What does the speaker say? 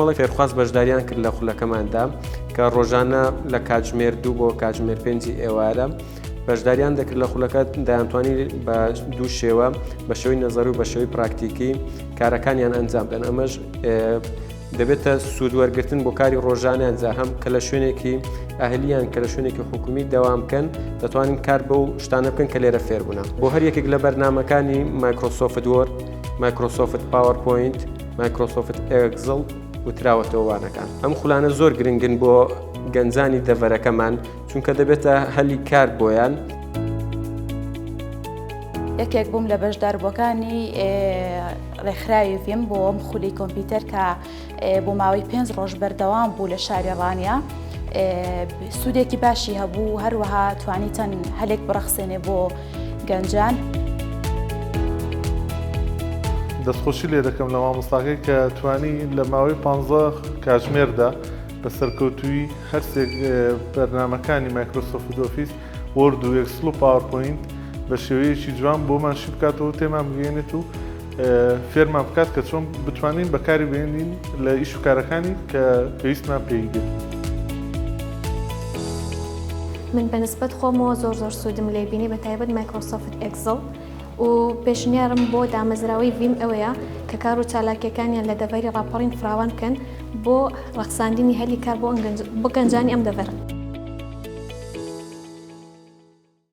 کۆمەڵێک فێرخواز بەشداریان کرد لە خولەکەماندا کە ڕۆژانە لە کاتژمێر دوو بۆ کاتژمێر پێنجی ئێوارە بەشداریان دەکرد لە خولەکە دەیانتوانی بە دوو شێوە بە شێوەی نەزەری و بە شێوەی پراکتیکی کارەکانیان ئەنجام بدەن ئەمەش دەبێتە سوود وەرگتن بۆ کاری ڕۆژانیان جا هەم کە لە شوێنێکی ئەهلیان کە لە شوێنێکی حکومی دەوام بکەن دەتوانین کار بەو شتانە بکەن کە لێرە فێربوونە بۆ هەر یەکێک لە بەرنمەکانی Microsoft Word Microsoft PowerPoint Microsoft Excel وتراوەتەوە وانەکان ئەم خولانە زۆر گرنگن بۆ گەنجانی دەڤەرەکەمان چونکە دەبێتە هەلی کار بۆیان. یەکێک بووم لە بەشداربووەکانی ڕێکخراوی ڤیم بۆ ئەم خولی کۆمپیوتەر کە بۆ ماوەی پێنج ڕۆژ بەردەوام بوو لە شاری ڕانیە سوودێکی باشی هەبوو هەروەها توانی چەند هەلێک بڕەخسێنێ بۆ گەنجان. دەستخۆشی لێ دەکەم لە مامۆستاکەی کە توانی لە ماوەی پ کاتژمێردا بە سەرکەوتووی هەرسێک بەرنامەکانی Microsoft Office، Word و Excel و PowerPoint بە شێوەیەکی جوان بۆمان شی بکاتەوە و تێمان بگەیەنێت و فێرمان بکات کە چۆن بتوانین بەکاری بێنین لە ئیش و کارەکانی کە پێویستمان پێی بێت. من بە نسبەت خۆمەوە زۆر زۆر سوودم لێ بینی بە تایبەت Microsoft Excel و پێشنیارم بۆ دامەزراوەی ڤیم ئەوەیە کە کار و چالاکیەکانیان لە دەڤەری ڕاپەڕین فراوان بکەن بۆ ڕەخساندنی هەلی کار بۆ گەنجانی ئەم دەڤەرە.